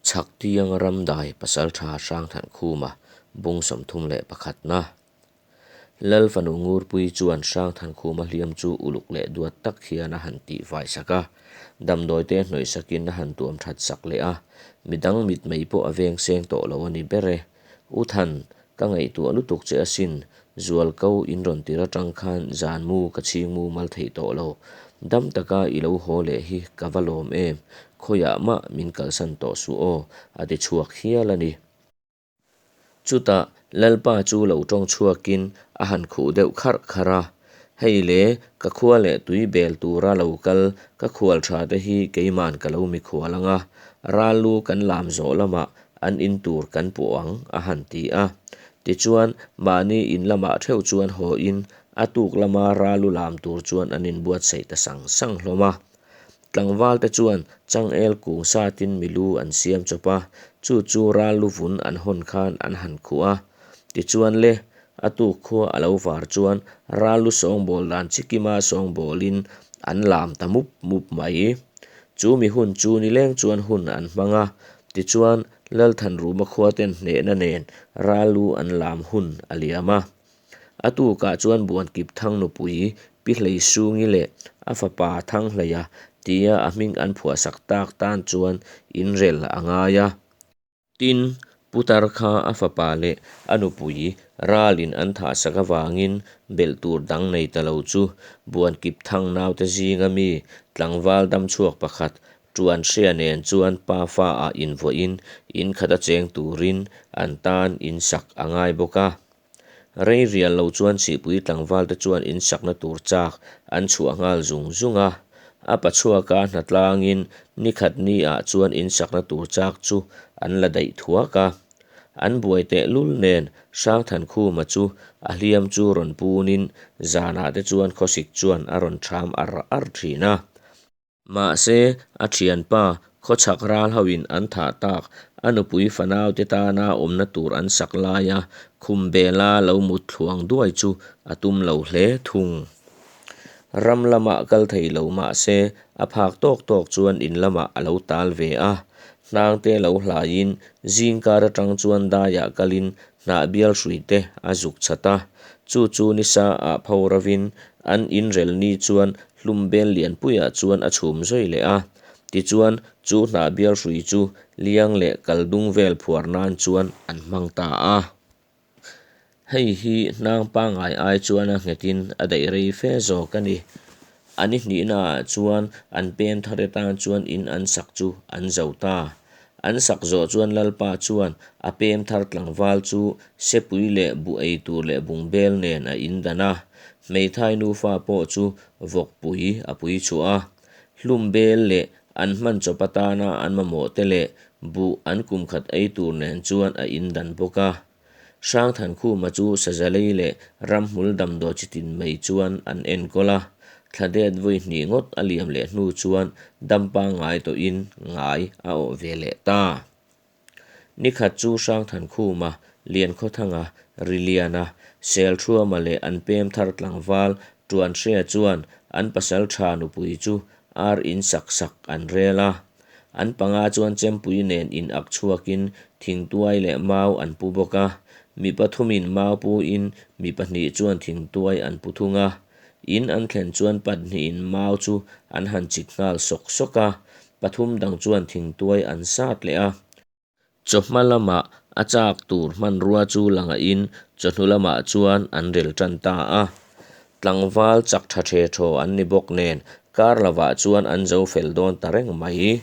Chhaktiang Ramdai Pasaltha Hrangthankhuma bung 31 na Lal fanu Ngurpuii chuan Hrangthankhuma hliam chu uluk leh duat tak hian a han tihfai sak a, damdawi te hnawih sakin a han tuam that sak leh a, midang mitmei pawh a veng seng tawh lo a ni ber e. U Than, ka ngaihtuah lutuk che asin, Zualko in rawn tir atang khan zan mu ka chhing mu mal theih tawh lo. Dam taka i lo haw leh hi ka va lawm em, khawiah mah min kalsan tawh suh aw, a ti chhuak hial a ni. Chutah Lalpa chu lo tawng chhuakin a han khuh deuh kharh kharh a, Hei le, ka khua leh tui bel tura lo kal ka khual tha te hi keiman ka lo mikhual ang a, ral lu kan lam zawh lamah an in tur kan puh ang, a han ti a. Tichuan, mahni in lamah theuh chuan haw in a tuk lama ral lu lam tur chuan an inbuatsaih ta sang sang hlawm a. Tlangval te chuan changel kung satin milu an siam chawp a, chu chu ral lu vun an hawn khan an han khuh a. Tichuan le, a tuk khua a lo var chuan ral lu sawngbawl dan chi kima sawngbawlin an lam ta mup mup mai. Chu mi hun chu nileng chuan hun an hmang a, tichuan Lalthanruma khuaten hnehna nen ral lu an lam hun a liam a. A tukah chuan Buankip Thang nupui Pi Hleisungi leh a fapa Thanghleia tia a hming an phuahsak tak tan chuan inrel a ngai a. Tin, Putar kha a fapa leh a nupui ralin an thahsak avangin belh tur dang nei ta lo chu Buankip Thang naute zinga mi tlangval damchhuak pakhat Tuan hria nen chuan pa fa ah invuahin in khat a cheng turin an tan in sak a ngai bawk a. Rei rial lo chuan Sihpui tlangval te chuan in sakna tur chak an chhuah nghal zung zung a. A pachhuaka hnatlangin nikhat ni ah chuan in sakna tur chak chu an la daih thuak a. An buai tehlul nen Hrangthankhuma chu a hliam chu rawn punin zanah te chuan khawsik chuan a rawn ṭham ar ar ṭhin a. Mahse, a thianpa, khawchhak ral hoin an thah tak, a nupui fanaute tana awmna tur an sak laia khum bela lo mut thluang duai chu a tum lo hle thung. Ram lamah kal thei lo mahse, a phak tawk tawk chuan in lamah a lo tal ve a. Hnangte lo hlaiin zingkar atang chuan daiah kalin hnah bial hrui te a zuk chat a. Chu chu nisa ah pho rovin an inrel ni chuan Hlum bel lianpuiah chuan a chhum zui leh a, tichuan chu hnah bial hrui chu liang leh kal dung vel phuar nan chuan an hmang ta a. Hei hi hnang pangngai ai chuan a nghetin a daih rei fe zawk a ni. A ni hnihnaah chuan an pem thar atan chuan in an sak chu an zo ta. An sak zawh chuan Lalpa chuan a pem thar tlangval chu sepui leh buh ei tur leh bungbel nen a indan a, hmeithai nufa pawh chu vawkpui a pui chhuah a. Hlum bel leh an hman chawp atana an mamawh te leh buh an kum khat ei tur nen chuan a indan bawk a. Hrangthankhuma chu Sazalei leh ramhmul damdawi chi tin mai chuan an enkawl a, thla det vawi hnih ngawt a liam leh hnu chuan dam pangngai tawhin ngai a awh ve leh ta. Nikhat chu Hrangthankhuma, Liankhawthanga, Riliana, Selthuama leh an pem thar tlangval Tuanhria chuan an pasal tha nupui chu ar in sak sak an rel a. An panga chuan chempui nen in ak chhuakin thingtuai leh mau an pu bawk a, mi pathumin mau puin mi pahnih chuan thingtuai an pu thung a. In an thlen chuan pahnihin mau chu an han chik nghal sawk sawk a, pathum dang chuan thingtuai an sat leh a. Chawhma lamah a chak tur hmanrua chu la ngahin chawhnu lamah chuan an rel tan ta a. Tlangval chak tha the thaw an ni bawk nen kar lovah chuan an zo fel dawn ta reng mai.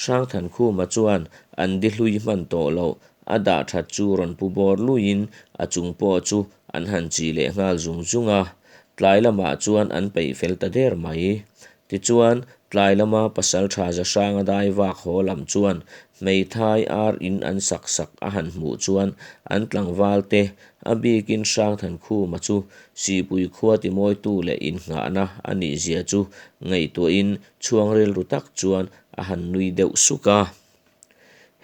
Hrangthankhuma chuan an di hlui hman tawh loh a dah that chu rawn pu bawr luiin a chung pawh chu an han chi leh nghal zung zung a. Tlai lamah chuan an peih fel ta der mai. Tichuan, tlai lama pasalṭha Zahranga dai vak haw lam chuan hmeithai ar in an sak sak a han hmuh chuan an tlangval te, a bikin Hrangthankhuma chu Sihpui khua timawitu leh innghahna a nih zia chu ngaihtuahin chhuang rilru tak chuan a han nui deuh suk a.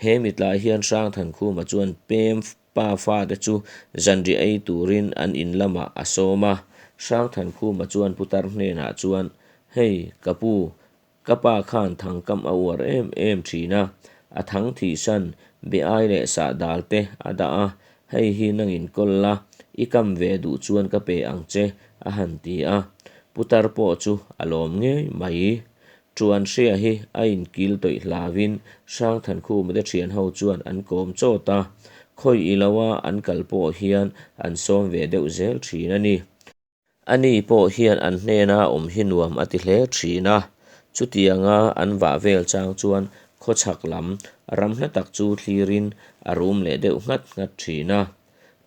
He mitlai hian Hrangthankhuma chuan pem Pa fate chu zanriah ei turin an in lamah a sawm a, Hrangthankhuma chuan putar hnenah chuan, Hei, ka pu, ka pa khan thangkam a uar em em thin a, A thang thihsan, be ai leh sahdal te a dah a, Hei hi nangin kawl la, i kam ve duh chuan ka pe ang che, a han ti a. Putar pawh chu a lawm ngei mai. Ṭuanhria hi a inkil tawih hlauvin Hrangthankhuma te ṭhian ho chuan an kawm chawt a, khawi i loa an kal pawh hian an sawm ve deuh zel ṭhin a ni. Ani pawh hian an hnena awm hi nuam a ti hle ṭhin a, chutianga an vah vel chang chuan khawchhak lam ram hla tak chu thlirin a rum leh deuh nghat nghat ṭhin a.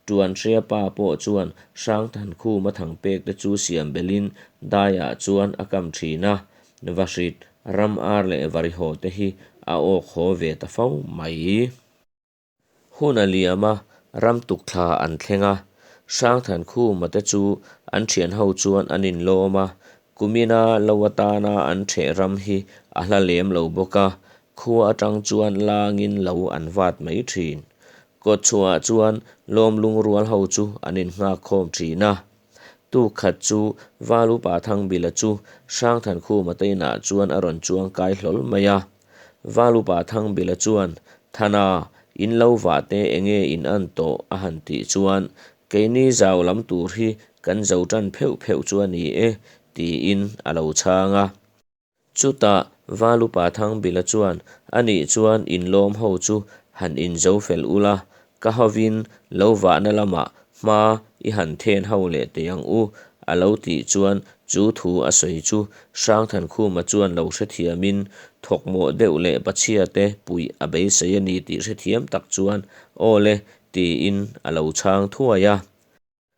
Ṭuanhria pa pawh chuan Hrangthankhuma thangpek te chu siam belhin daiah chuan a kam ṭhin a, Vahrit, ram ar leh varihaw te hi a awk haw ve ta fo mai. Hun a liam a, ram tukthla an thleng a, Hrangthankhuma te chu an thianho chuan an inlawm a, kumina lo atana an ṭheh ram hi a hla lem lo bawk a, khua atang chuan langin lo an vat mai ṭhin. Kawtchhuahah chuan lawm lungrual ho chu an innghak khawm ṭhin a. Tuk khat chu Val Upa Thangbila chu Hrangthankhuma te inah chuan a rawn chuang kai hlawl mai a. Val Upa Thangbila chuan, Thana, in lo vah te enge in an tawh? a han tih chuan, Keini zau lam tur hi kan zo tan pheuh pheuh chu a ni e, tiin a lo chhang a. Chutah Val Upa Thangbila chuan, Anih chuan inlawm ho chu han inzo fel ula, ka hovin lo vahna lamah hma i han then ho leh teh ang u, a lo tih chuan chu thu a sawi chu Hrangthankhuma chuan lo hrethiamin thawkmawh deuh leh pachhiate puih a beisei a ni tih hrethiam tak chuan, Aw le, tiin a lo chhang thuai a.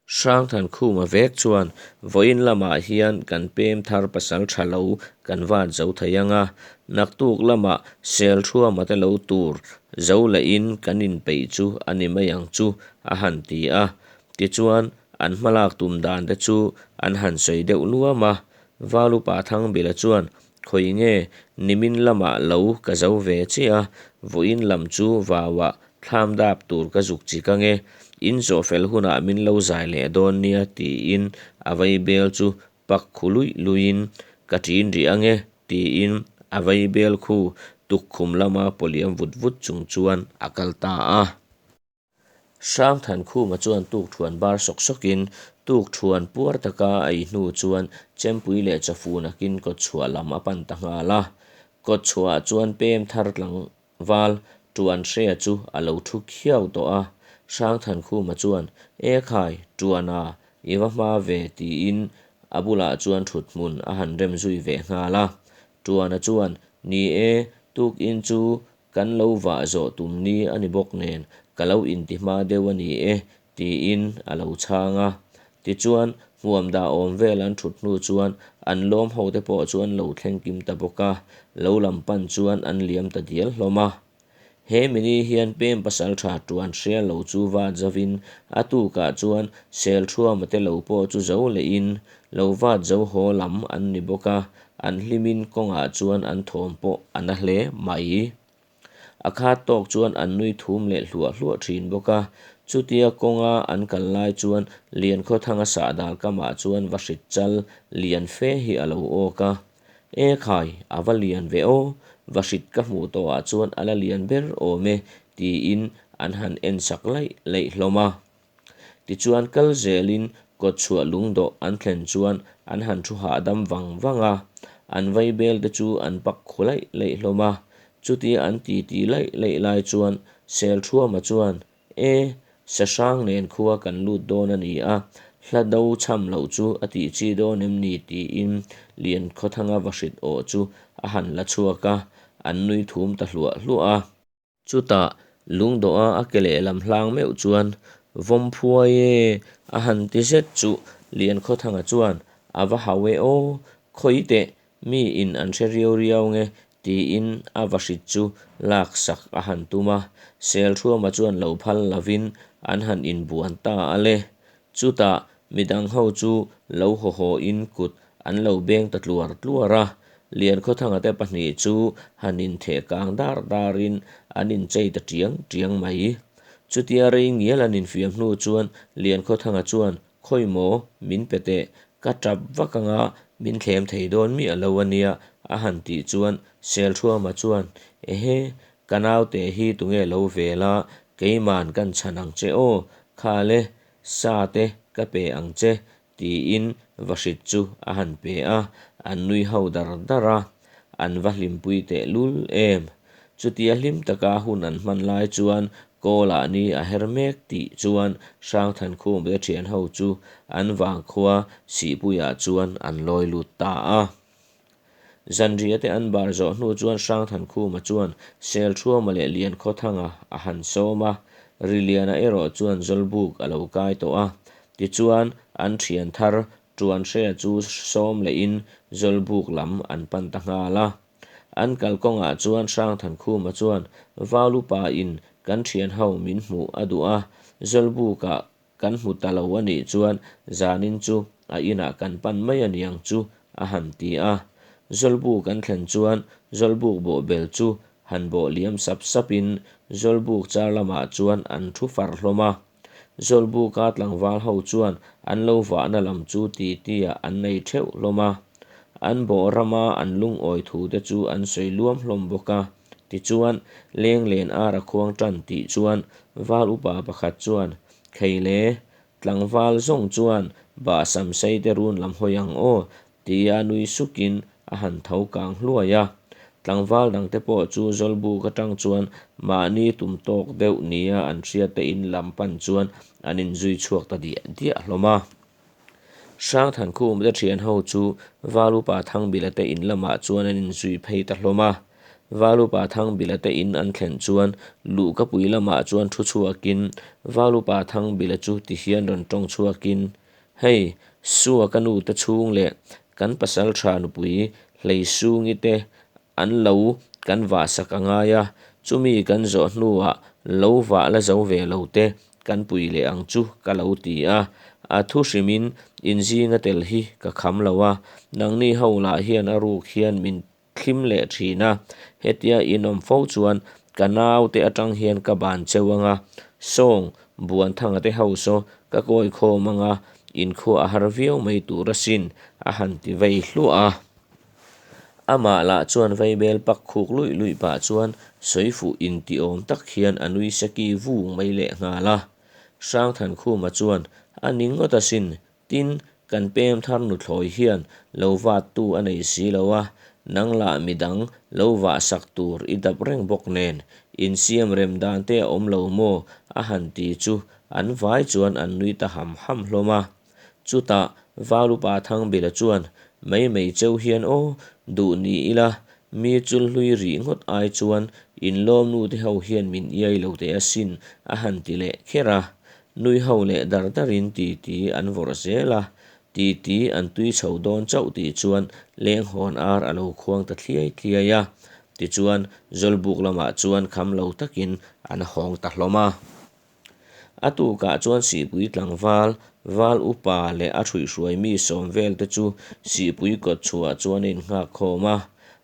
Hrangthankhuma vek chuan vawiin lamah hian kan pem thar pasal tha lo kan vat zo thei ang a, naktuk lamah Selthuama te lo tur zo lehin kan inpeih chu a ni mai ang chu a han ti a. Tichuan an hmalak tum dan te chu an han sawi deuh luam a. Valupa Thangbila chuan khawi nge nimin lamah lo ka zo ve chiah a, vawiin lam chu vauah Thlam dap tur ka zuk chik ange, in zawh fel hunah min lo zai leh dawn nia tiin a vaibel chu pak khu luih luihin ka ṭin rih ange tiin a vaibel khu tukkhum lama pawliam vut vut chung chuan a kal ta a. Hrangthankhuma chuan tukṭhuan bar sawk sawkin tukṭhuan puar taka a ei hnu chuan chempui leh chawfun akin kawtchhuah lam a pan ta nghal a. Kawtchhuahah chuan pem thar tlang Val Ṭuanhrea chu a lo thu khiau tawh a, Hrangthankhuma chuan, E khai, Ṭuana, i va hma ve tiin a bulah chuan ṭhuthmun a han rem zui ve nghal a. Ṭuana chuan, Ni e, tukin chu kan lo vah zawh tum ni a ni bawk nen, ka lo inti hma deuh a ni e tiin a lo chhang a. Tichuan, hmuam dah awm vel an thut hnu chuan an lawm ho te pawh chu an lo thleng kim ta bawk a, lo lam pan chuan an liam ta dial hlawm a. He mini hian pem pasal tha tuan hria lo chu vat zavin a tukah chuan Selthuama te lo pawh chu zo lehin lo vat zo haw lam an ni bawk a, an hlimin kawngah chuan an thawm pawh a na hle mai. A khat tawk chuan an nui thum leh hluah hluah thin bawk a. Chutia kawnga an kal lai chuan Liankhawthanga sahdal kamah chuan va hrit chal lian fe hi a lo awk a. E khai, a va lian ve aw, va hrit ka hmuh tawhah chuan a la lian ber awm e, tiin an han en sak laih laih hlawm a. Tichuan kal zelin kawtchhuah lungdawh an thlen chuan an han thu hahdam vang vang a, an vaibel te chu an pak khu laih laih hlawm a. Chutia an titi laih laih lai chuan Selthuama chuan, E, Sahrang nen khua kan lut dawn a ni a, hla do chham loh chu a tih chi dawn em ni? tiin Liankhawthanga vahrit aw chu a han la chhuak a, an nui thum ta hluah hluah a. Chutah lungdawha a ke lehlam hlang meuh chuan, Vawm phuai e! a han ti zet chuh Liankhawthanga chuan, A va hau e aw, khawi teh, mi in an hre riau riau nge, tiin a va hrit chu lak sak a han tum a. Selthuama chuan lo phal lovin an han inbuan ta a le. Chutah midang ho chu lo haw haw in kut an lo beng ta tluar tluar a, Liankhawthanga te pahnih chu han intheh kang dar dar in an inchei ta tiang tiang mai. Chutia rei ngial an infiam hnu chuan Liankhawthanga chuan, Khawi maw, min pe teh, ka tap vak anga min thlem thei dawn miah lo a nia a han tih chuan Selthuama chuan, Ehe, Ka naute hi tunge lo vel a, keiman kan chhan ang che aw, kha le sa te ka pe ang che tiin vahrit chu a han pe a, an nui ho dar dar a, an va hlimpui tehlul em. Chutia hlim taka hun an hman lai chuan Kawlah ni a her mek tih chuan Hrangthankhum te thian ho chu an vangkhua Sihpuiah chuan an lawi lut ta a. Zanriah te an bar zawh hnu chuan Hrangthankhuma chuan Selṭhuama leh Liankhawthanga a han sawm a, Riliana erawh chuan Zawlbuk a lo kai tawh a. Tichuan, an ṭhian thar Ṭuanhrea chu sawm lehin Zawlbuk lam an pan ta nghal a. An kalkawngah chuan Hrangthankhuma chuan Valupa in kan ṭhian ho min hmuh a duh a, Zawlbukah Kan hmu ta lo a nih chuan zanin chu a inah kan pan mai a niang chu a han ti a. Zawlbuk an thlen chuan Zawlbuk bawhbel chu han bawh liam sap sapin Zawlbuk char lamah chuan an thu far hlawm a. Zawlbuka tlangval ho chuan an lo vahna lam chu titi-ah an nei theuh hlawm a. An bawh rama an lungawi thu te chu an sawi luam hlawm bawk a. Tichuan, Lenglen ar a khuang tan tih chuan Val upa pakhat chuan, Kheile, tlangval zawng chuan bah sam sei te run lam hawi ang aw, tia nui sukin a han tho kang hluai a. Tlangval dangte pawh chu Zawlbuk atang chuan mahni tum tawk deuh nia an hriat te in lam pan chuan an inzui chhuak ta diah diah hlawm a. Hrangthankhum te thian ho chu Valupa Thangbila te in lamah chuan an inzui phei ta hlawm a. Valupa Thangbila te in an thlen chuan luhkapui lamah chuan thu chhuakin Valupa Thangbila chu ti hian rawn tawng chhuakin, Hei, Sua ka nu te chhung leh kan pasaltha nupui Hleisungi te an lo kan vahsak a ngai a, chumi kan zawh hnuah lo vah la zo ve lo te kan pui leh ang chu ka lo ti a, a thu hrimin inzinga tel hi ka kham lo a, nangni ho lah hian a ruk hian min thlim leh thin a, hetia inawm fo chuan ka naute atang hian ka ban cheu ang a, sawng Buanthanga te ho saw ka kawi khawm ang a, inkhua a har viau mai tur asin a han ti vei hluah a. Amah lah chuan vaibel pak khuk luih luih pah chuan sawi fuh inti awm tak hian a nui seki vung mai leh nghal a. Hrangthankhuma chuan a ni ngawt asin, tin, kan pem thar nuthlawi hian lo vattu a nei si lo a, nang lah midang lo vah sak tur i dap reng bawk nen, insiam rem dan te a awm lo maw a han ti chu an vai chuan an nui ta ham ham hlawm a. Chutah Valupa Thangbila chuan, Mai mai cheu hian aw, duh ni ila, mi chulhlui rih ngawt ai chuan inlawm nu te ho hian min iai lo teh asin a han ti leh kher a. Nui ho leh dar darin titi an vawrh zel a, titi an tui chho dawn chauh tih chuan lenghawn ar a lo khuang ta thliai thliai a. Tichuan Zawlbuk lamah chuan kham lo takin an hawng ta hlawm a. A tukah chuan Sihpui tlangval, Val upa leh a hruihhruai mi sawm vel te chu Sihpui kawt chhuah chuan a innghak khawm a.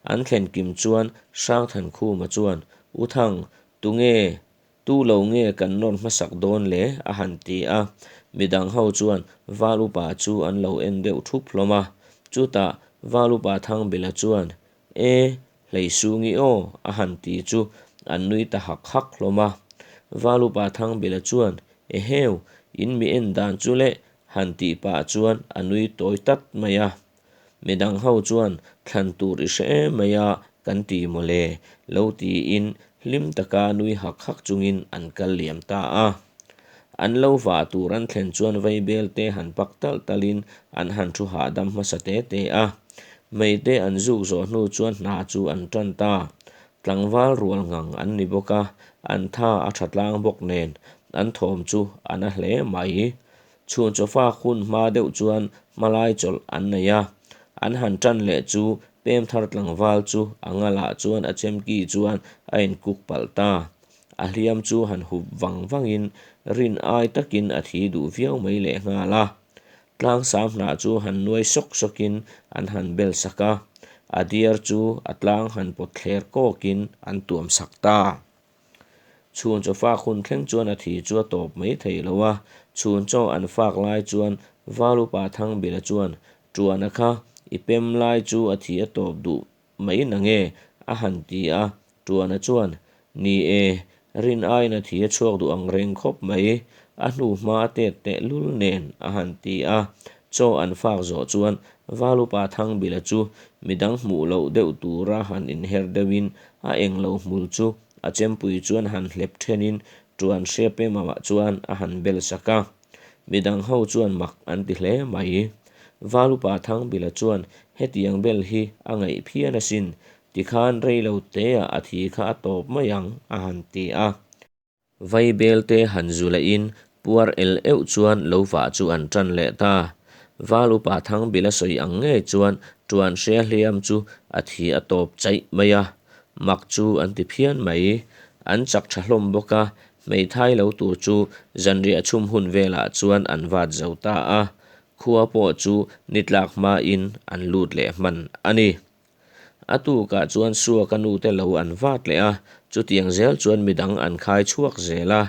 An thlen kim chuan Hrangthankhuma chuan, U Thang, tunge, tu lo nge kan nawr hmasak dawn le? a han ti a. Midang ho chuan Val upa chu an lo en deuh thup hlawm a. Chutah Val upa Thangbila chuan, E, Hleisungi aw a han ti chu an nui ta hak hak hlawm a. Valupa Thangbila chuan, Eheu, in mi en dan chu leh han tih pah chuan a nui tawi tat mai a. Midang ho chuan thlan tur i hre em mai a kan ti mawle lo tiin hlim taka nui hak hak chungin an kal liam ta a. An lo vah tur an thlen chuan vaibel te han pak talh talhin an han thu hahdam hmasa te te a. Meite an zuk zawh hnu chuan hna chu an tan ta. Tlangval rual ngang an ni bawk a, an tha a tha tlang bawk nen an thawm chu a na hle mai. Chhun chawfak hun hma deuh chuan hmalai chawlh an nei a, an han tan leh chu pemthar tlangval chu a ngalah chuan a chemki chuan a inkuk palh ta. A hliam chu han hup vang vangin rin ai takin a thi duh viau mai lehnghal a. Tlangsam hnah chu han nuai sawk sawkin an han bel sak a, a diar chu a tlang han pawt thler kawkin an tuam sak ta. Chhun chaw fak hun thleng chuan a thi chu a tawp mai thei lo a, chhun chaw an fak lai chuan Valupa Thangbila chuan Ṭuana kha i pem lai chu a thi a tawp duh mai nange? a han ti a, Ṭuana chuan, Ni e, rin aiin a thi a chhuak duh ang reng khawp mai, a hnu hma a tet teh lul nen, a han ti a. Chaw an fak zawh chuan Valupa Thangbila chu midang hmuh loh deuh tura han inher deuhin a englo hmul chu a chempui chuan han hlep thenin Tuan Hriapemamah chuan a han bel sak a. Midang ho chuan mak an ti hle mai. Valupa Thangbila chuan hetiang bel hi a ngaih phian asin, tikhan reilo teah a thi kha a tawp mai ang a han ti a. Vaibelte han zu lehin puar el euh chuan lo vah chu an tan leh ta. Valupa Thangbila sawi ang ngei chuan Tuan Hria hliam chu a thi a tawp chaih mai a. Mak chu an ti phian mai. An chak tha hlawm bawk a, hmeithai lo tur chu zanriah chhum hun velah chuan an vat zo ta a, khua pawh chu ni tlak hmain an lut leh hman a ni. A tukah chuan Suaka nute lo an vat leh a, chutiang zel chuan midang an khai chhuak zel a,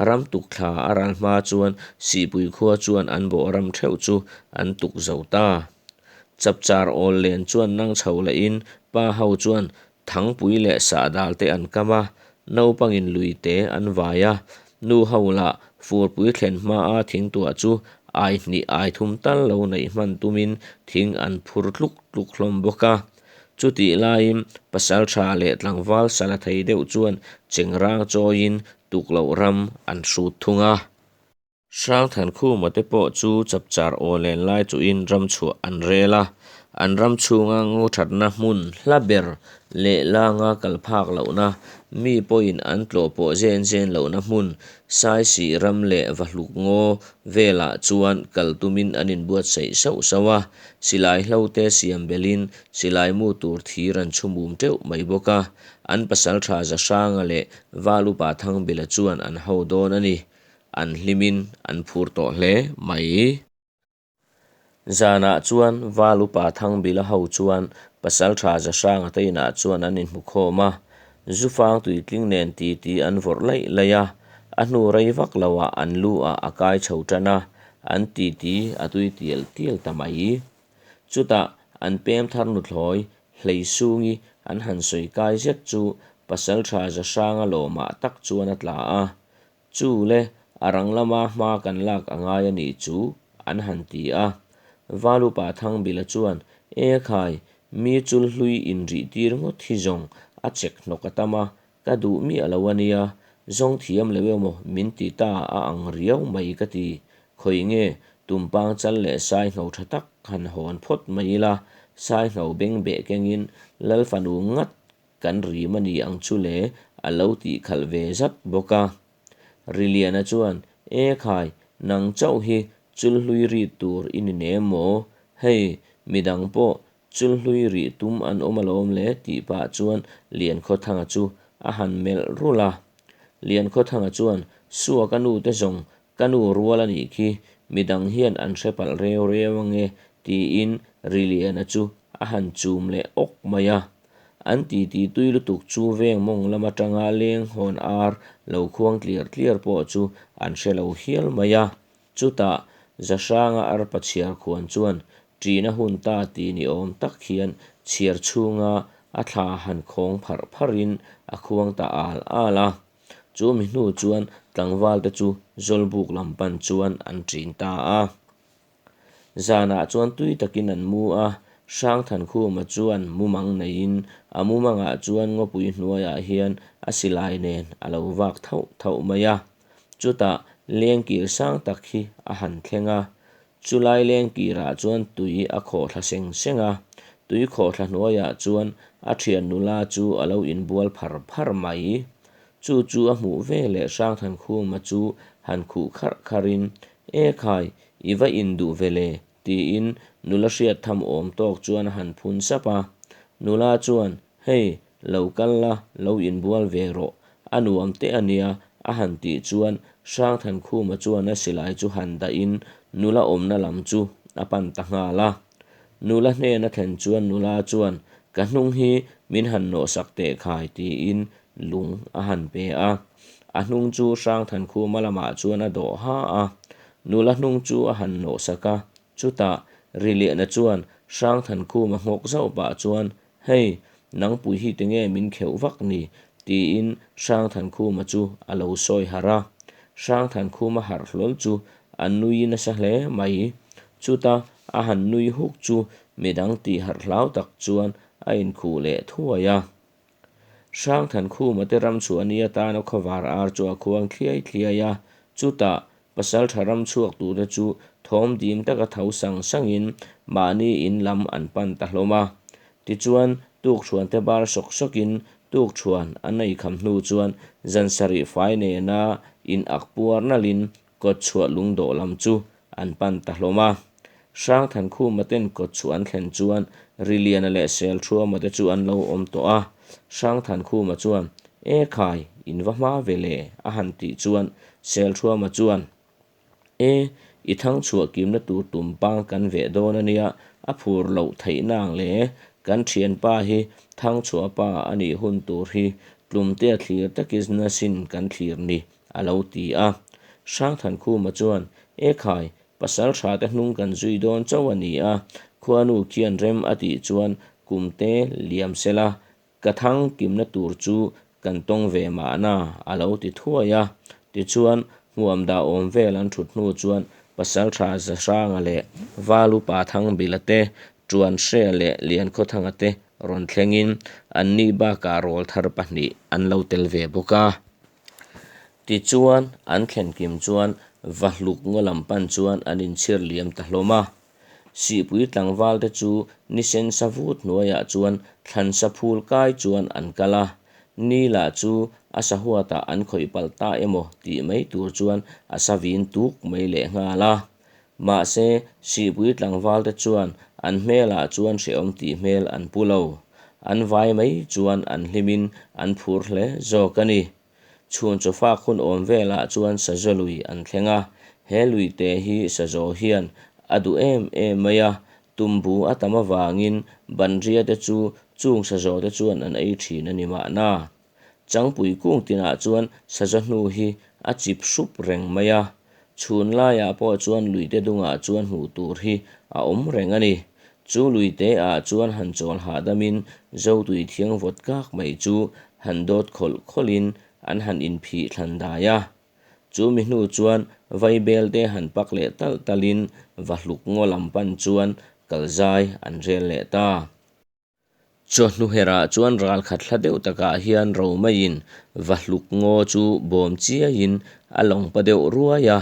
ram tuk thla a ral hma chuan Sihpui khua chuan an bawh ram theuh chu an tuk zo ta. Chapchar awl len chuan nang chho lehin pa ho chuan thangpui leh sahdal te an kam a, naupangin lui te an vai a, nu ho lah furpui thlen hmaa thingtuah chu ai hnih ai thum tal lo neih hman tumin thing an phur tluk tluk hlawm bawk a. Chutih laiin pasaltha leh tlangval sala thei deuh chuan chengrang chawiin tukloh ram an hrut thung a. Hrangthankhuma te pawh chu chapchar aw len lai chuhin ram chhuah an rel a, an ram chhunga ngaw thatna hmun hla ber leh langa kal phak lohna, mi pawhin an tlawh pawh zen zen lohna hmun Saisih ram leh Vahluk ngaw velah chuan kal tumin an inbuatsaih sauh sauh a, silai hlo te siam belhin silai mu tur thir an chhumum teuh mai bawk a, an pasaltha Zahranga leh Val Upa Thangbila chuan an ho dawn a ni. An hlimin an phur tawh hle mai. Zanah chuan Val Upa Thangbila ho chuan Pasaltha Zahranga te inah chuan an inhmu khawm a, Zufang tuitling nen titi an vawrh laih laih a, a hnu rei vak loah an lu ah a kai chho tan a, an titi a tui tial tial ta mai. Chutah an pem thar nuthlawi Hleisungi an han sawi kai zet chu Pasaltha Zahranga lawmah tak chuan a tla a, Chu le, a rang lama hma kan lak a ngai a nih chu, an han ti a. Valupa Thangbila chuan, E khai, mi chul hlui inrih tir ngawt hi zawng a chek hnawk a tam a, ka duh miah lo a nia, zawng thiam lo emaw min ti ta a ang riau mai ka ti. Khawi nge, tumpang chal leh sai ngho tha tak han hawn phawt mai ila, sai ngho beng beh kengin Lal fanu ngat Kan rim a ni ang chu le, a lo tih khalh ve zat bawk a. Riliana chuan, E khai, nang chauh hi chulhlui ri tur i ni nem maw? Hei, midang pawh chulhlui rih tum an awm alawm le tih pah chuan Liankhawthanga chu a han melh rulh a. Liankhawthanga chuan, Sua ka nu te zawng Ka nu rual a nih khi, midang hian an hre palh reu reu ange tiin Riliana chu a han chum leh awk mai a. An titi tui lutuk chu veng mawng lam atanga leng hawn ar lo khuang tliar tliar pawh chu an hre lo hial mai a. Chutah Zahranga arpa chhiar khuan chuan ṭina hun ta ti ni awm tak hian chhiar chhunga a thla han khawng pharh pharhin a khuang ta al al a. Chu mi hnu chuan tlangvalte chu Zawlbuk lam pan chuan an ṭin ta a. Zanah chuan tui takin an mu a, Hrangthankhuma chuan mumang neiin a mumangah chuan ngawpui hnuaiah hian a silai nen a lo vak thauh thauh mai a. Chutah lengkir sang tak hi a han thleng a, Chulai lengkirah chuan tui a khawhthla seng seng a, tui khawhthla hnuaiah chuan a thian nula chu a lo inbual phar phar mai. Chu chu a hmuh ve leh Hrangthankhuma chu han khuh kharh kharhin, E khai, i va induh ve le, tiin nula hriat tham awm tawk chuan a han phun sap a. Nula chuan, Hei, lo kal la, lo inbual ve rawh, a nuam teh a nia, a han tih chuan Hrangthankhuma chuan a silai chu han dahin nula awmna lam chu a pan ta nghal a. Nula hnen a thlen chuan nula chuan, Ka hnung hi min han nawhsak teh khai, tiin lung a han pe a. A hnung chu Hrangthankhuma lamah chuan a dawh ha a. Nula hnung chu a han nawhsak a, chutah Riliana chuan Hrangthankhuma nghawk zauh pah chuan, Hei, nangpui hi tinge min kheuh vak ni? Tiin Hrangthankhuma chu a lo sawi harh a. Hrangthankhuma harh hlawl chu a nui nasa hle mai. Chuta a han nui huk chu midang tih harh hlau tak chuan a inkhuh leh thuai a. Hrangthankhuma te ram chhuah ni atana khawvar ar chu a khuang thliai thliai a. Chutah Pasaltha ram chhuak turte chu thawm dim taka tho sang sangin mahni in lam an pan ta hlawm a. Tichuan, tukṭhuante bar sawk sawkin tukṭhuan an ei kham hnu chuan zan sarih fai nena in ak puar nalhin kawtchhuah lungdawh lam chu an pan ta hlawm a. Hrangthankhuma ten kawtchhuah an thlen chuan Riliana leh Selṭhuama te chu an lo awm tawh a. Hrangthankhuma chuan, E khai, in va hma ve le, a han tih chuan Selṭhuama chuan, E, i thangchhuah kimna tur tumpang kan veh dawn a nia, a phur loh theih nang le, kan ṭhianpa hi thangchhuahpa a nih hun tur hi tlumtea thlir takin asin kan thlir ni, a lo ti a. Hrangthankhuma chuan, E khai, Pasalṭha te hnung kan zui dawn chauh a ni a, khuanu khian rem a tih chuan kumte liam sela ka thang kimna tur chu kan tawng ve mahna a lo ti thuai a. Tichuan, hmuam dah awm vel an thut hnu chuan Pasalṭha Zahranga leh Valupa Thangbila te, Ṭuanhria leh Liankhawthanga te rawn thlengin anni bakah rawlthar pahnih an lo tel ve bawk a. Tichuan, an thlen kim chuan Vahluk ngaw lam pan chuan an inchhir liam ta hlawm a. Sihpui tlangval te chu ni sen sa vut hnuaiah chuan thlan sa phul kai chuan an kal a. Ni lah chu a sahuatah an khawih palh ta emaw tih mai tur chuan a sa vin tuk mai lehnghal a. Mahse, Sihpui tlangval te chuan an hmelah chuan hrehawm tih hmel an pu lo. An vai mai chuan an hlimin an phur hle zawk a ni. Chhun chawfak hun awm velah chuan Sazaw lui an thleng a, he lui te hi Sazaw hian a duh em em mai a, tumbu a tam avangin banria te chu chung Sazaw te chuan an ei thin a ni mahna. Changpui kung tinah chuan Sazaw hnu hi a chip hrup reng mai a, chhun laiah pawh chuan luite dungah chuan hmuh tur hi a awm reng a ni. Chu luite ah chuan han chawl hahdamin Zotui thiang vawt kak mai chu han dawt khawlh khawlhin an han inphih thlan dai a. Chu mi hnu chuan vaibel te han pak leh talh talhin Vahluk ngaw lam pan chuan kalzai an rel leh ta. Chawhnu herah chuan ralkhat hla deuh takah hian Romaiin Vahluk ngaw chu bawm chiaiin a lawng pa deuh ruai a.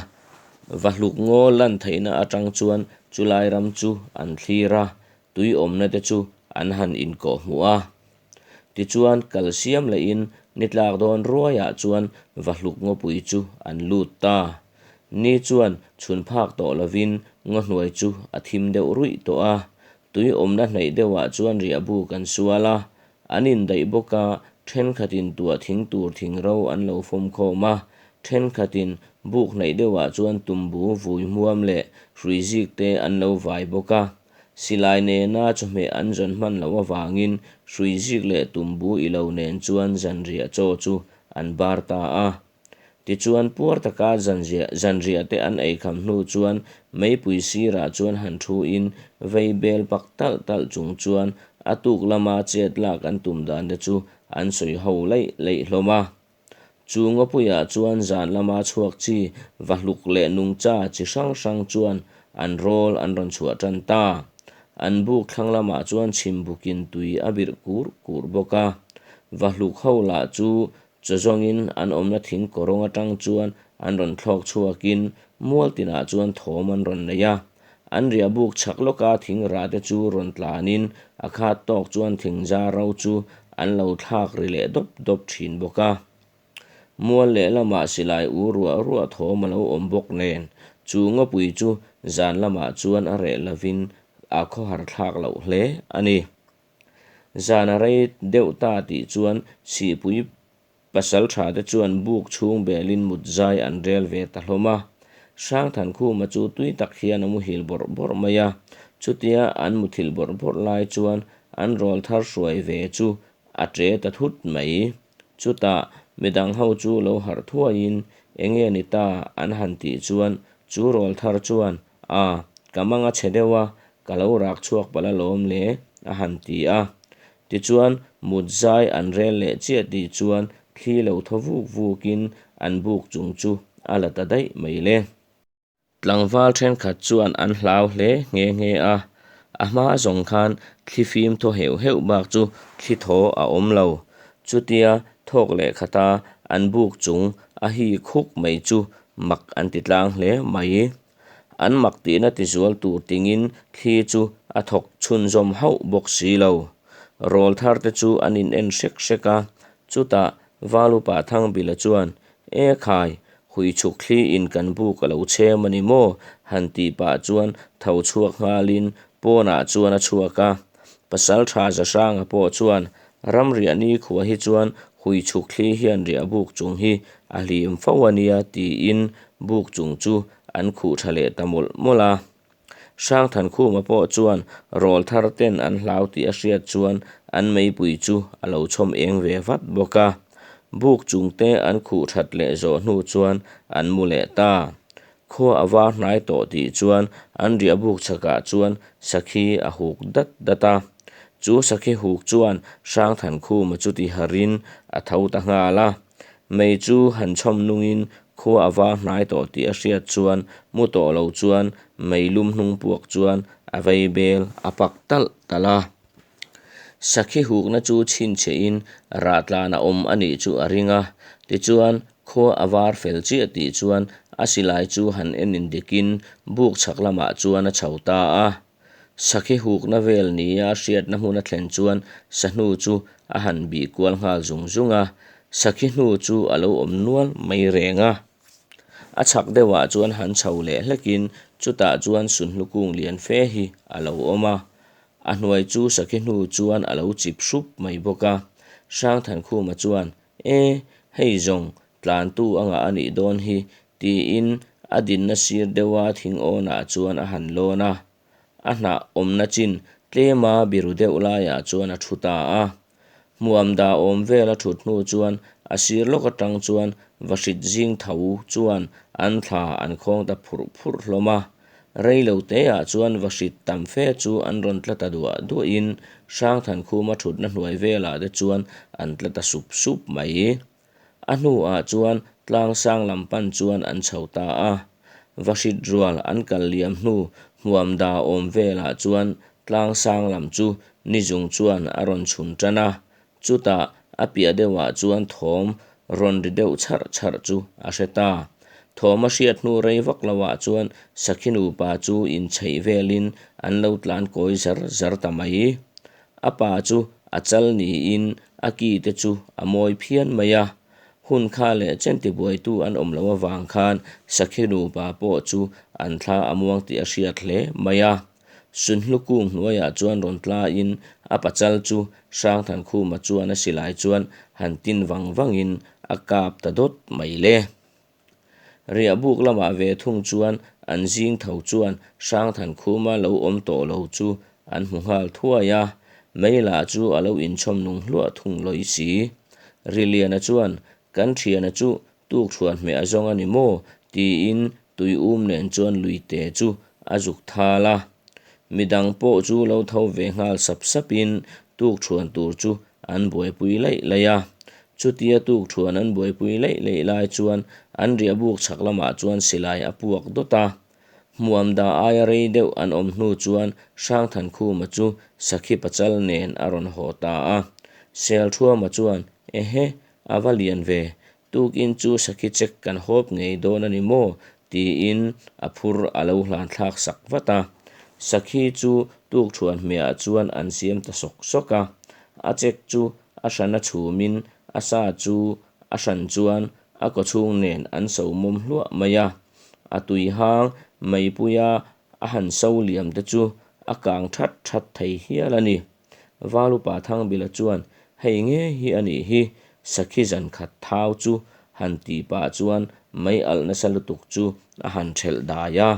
Vahluk ngaw lan theihna atang chuan chulai ram chu an thlir a, tui awmna te chu an han inkawhhmuh a. Tichuan kal siam lehin ni tlak dawn ruaiah chuan Vahluk ngawpui chu an lut ta. Ni chuan chhun phak tawh lovin ngaw hnuai chu a thim deuh ruih tawh a, Tui awmna hnaih deuhah chuan riahbu kan sual a, an indaih bawk a, thenkhatin tuah thing tur thing ro an lo fawm khawm a, thenkhatin buk hnaih deuhah chuan tumbu vui hmuam leh hrui zik te an lo vai bawk a. Silai nena chawhmeh an zawn hman loh avangin hrui zik leh tumbu ilo nen chuan zanriah chaw chu an bar ta a. Tichuan puar taka zanriah te an ei kham hnu chuan meipui sirah chuan han thu in vei bel pak talh talh chung chuan a tuk lama chet lak an tum dan te chu an sawi ho laih laih hlawm a. Chu ngawpuiah chuan zan lama chhuak chi vahluk leh nungcha chi hrang hrang chuan an rawl an rawn chhuah tan ta. An buk thlang lamah chuan chhimbukin tui a birh kur kur bawk a. Vahluk ho lah chu Chaw zawngin an awmna thing kawrawng atang chuan an rawn thlawk chhuakin mual tinah chuan thawm an rawn nei a. An riah buk chhak lawka thing rah te chu rawn tlanin a khat tawk chuan thing zar ro chu an lo thlak ri leh dawp dawp thin bawk a. Mual lehlamah silai u ruah ruah thawm a lo awm bawk nen chu ngawpui chu zan lamah chuan a reh lovin a khawhar thlak loh hle a ni. Zan a rei deuh ta tih chuan Sihpui pasal tha te chuan buk chhung belin mut zai an rel ve ta hlawm a. Hrangthankhuma chu tui tak hian a muhil bawrh bawrh mai a. Chutia an muthilh bawrh bawrh lai chuan an rawl thar hruai ve chu a ṭe ta thut mai. Chutah midang ho chu lo harh thuaiin enge ni ta an han tih chuan chu rawl thar chuan A, ka mang a chhe deuh a, ka lo rak chhuak palh alawm le, a han ti a. Tichuan, mut zai an rel leh chiah tih chuan Thli lo thaw vuk vukin an buk chung chu a la ta daih mai le. Tlangval thenkhat chuan an hlau hle nghe nghe a, a hma zawng khan thli fim thaw heuh heuh bak chu thli thaw a awm lo. Chutia thawk leh khata an buk chung a hi khuk mai chu mak an ti tlang hle mai. An mak tihna tizual tur tingin thli chu a thawk chhunzawm hauh bawk si lo. Rawl thar te chu an in en hrek hrek a, chutah Valupa Thangbila chuan, E khai, hui chhuk thli in kan buk a lo chhem a ni maw? han tih pah chuan tho chhuak nghalin pawnah chuan a chhuak a. Pasaltha Zahranga pawh chuan Ramriah nikhua hi chuan hui chhuk thli hian riah buk chung hi a hlim fo a nia tiin buk chung chu an khuh tha leh ta mawlh mawlh a. Hrangthankhuma pawh chuan rawl thar ten an hlau tih a hriat chuan an meipui chu a lo chhawm eng ve vat bawk a. Buk chung te an khuh that leh zawh hnu chuan an mu leh ta. Khua a var hnai tawh tih chuan an riah buk chhakah chuan sakhi a huk dat dat a. Chu sakhi huk chuan Hrangthankhuma chu ti harin a tho ta nghal a. Mei chu han chhawm nungin khua a var hnai tawh tih a hriat chuan mu tawh lo chuan mei lum hnung puak chuan a vei bel a pak talh talh a. Sakhi hukna chu chhinchhiahin rahtlan a awm a nih chu a ring a, tichuan khua a var fel chiah tih chuan a silai chu han en indikin buk chhak lamah chuan a chho ta a. Sakhi hukna vel nia a hriatna hmun a thlen chuan sahnu chu a han bih kual nghal zung zung a, sakhi hnu chu a lo awm nual mai reng a. A chhak deuhah chuan han chho leh hlekin chutah chuan sunhlu kung lian fe hi a lo awm a. A hnuai chu sakhi hnu chuan a lo chip hrup mai bawk a. Hrangthankhuma chuan, E, hei zawng, tlantu a ngah a nih dawn hi, tiin a dinna sir deuha thing awnah chuan a han lawn a. A hnah awmna chin tlema biru deuh laiah chuan a thu ta a. Hmuam dah awm vel a thut hnu chuan a sir lawk atang chuan vahrit zing tho chuan an thla an khawng ta phurh phurh hlawm a. Rei lo teah chuan vahrit tam fe chu an rawn tla ta duah duahin Hrangthankhuma thutna hnuai velah te chuan an tla ta sup sup mai. A hnuah chuan tlang sang lam pan chuan an chho ta a. Vahrit rual an kal liam hnu hmuam da awm velah chuan tlang sang lam chu nizung chuan a rawn chhun tan a. Chutah a piah deuhah chuan thawm rawn ri deuh chharh chharh chu a hre ta. Thawm a hriat hnu rei vak loah chuan sakhi nupa chu inchheih velin an lo tlan kawi zar zar ta mai. A pa chu a chal niin a ki te chu a mawi phian mai a. Hun kha leh chen tibuaitu an awm loh avang khan sakhi nupa pawh chu an thla a muang tih a hriat hle mai a. Sunhlu kung hnuaiah chuan rawn tlain a pachal chu Hrangthankhuma chuan a silai chuan han tin vang vangin a kap ta dawt mai le. Riahbuk lamah ve thung chuan an zing tho chuan Hrangthankhuma lo awm tawh lo chu an hmu nghal thuai a, mei lah chu a lo inchhawm nung hluah thung lawi si. Riliana chuan, Kan thiana chu tukthuan hmeh a zawng a ni maw? tiin tui um nen chuan luite chu a zuk thal a. Midang pawh chu lo tho ve nghal sap sapin tukthuan tur chu an buaipui laih laih a. Chutia tukthuan an buaipui laih laih lai chuan an riahbuk chhak lamah chuan silai a puak dawt a. Hmuam dah aia rei deuh an awm hnu chuan Hrangthankhuma chu Sakhi Pachal nen a rawn haw ta a. Selthuama chuan, Ehe, a va lian ve, Tukin chu sakhi check kan hawp ngei dawn a ni maw? tiin a phur a lo hlan thlak sak vat a. Sakhi chu tukthuan hmehah chuan an siam ta sawk sawk a. A check chu a hran a chhumin a sa chu a hran chuan a kawchhung nen an so mawm hluah mai a. A tui hang meipuia a han so liam te chu a kang that that thei hial a ni. Valupa Thangbila chuan hei ngei hi a nih hi, sakhi zan khat thau chu han tih pah chuan mei alh nasa lutuk chu a han thelh dai a.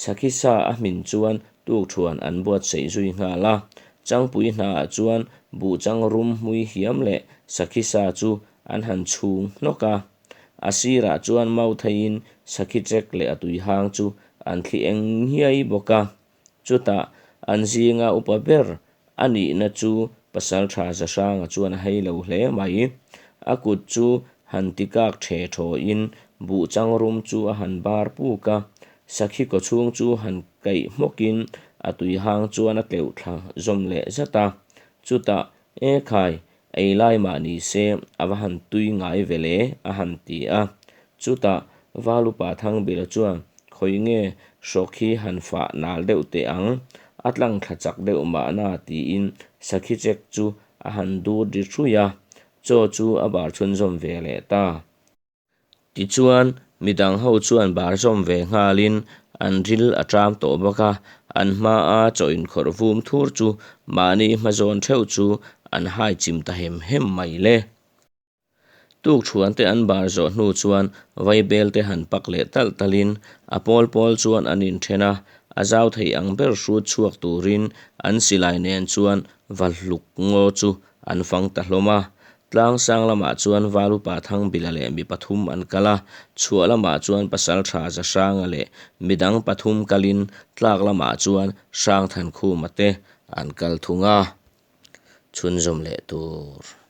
Sakhi sa a hmin chuan tukthuan an buatsaih zui nghal a, Changpui hnaah chuan buhchang rum hmui hiam leh sakhi sa chu an han chhung hnawk a. A sirah chuan mautheiin sakhi chek leh a tuihang chu an thli eng nghiai bawk a. Chutah an zinga upa ber a nihna chu Pasaltha Zahranga chuan a hei lo hle mai. A kut chu han ti kak ṭhe ṭhawiin buh chang rum chu a han bar puk a, sakhi kawchhung chu han kaih hmawkin a tui hang chuan a tleuh thla zawm leh zat a. Chutah, E khai, ei lai mah ni se a va han tui ngai ve le, a han ti a. Chutah, Valupa Thangbila chuan, Khawi nge hrawk hi han fah nal deuh teh ang, a tlang thla chak deuh mahna tiin sakhi chek chu a han dur ri hruih a. Chaw chu a bar chhunzawm ve leh ta. Tichuan, midang ho chuan bar zawm ve nghalin an ril a ṭam tawh bawk a, an hmaa chaw inkhawrh vum thur chu mahni hma zawn theuh chu an hai chim ta hem hem mai le. Tukṭhuan te an bar zawh hnu chuan vaibel te han pak leh talh talhin a pawl pawl chuan an inṭhen a, a zau thei ang ber hrut chhuak turin an silai nen chuan va hluk ngaw chu an fang ta hlawm a. Tlangsang lamah chuan Valupa Thangbila leh mi pathum an kal a, chhuah lamah chuan Pasalṭha Zahranga leh midang pathum kalin tlak lamah chuan Hrangthankhuma te an kal thung a. Chhunzawm leh tur.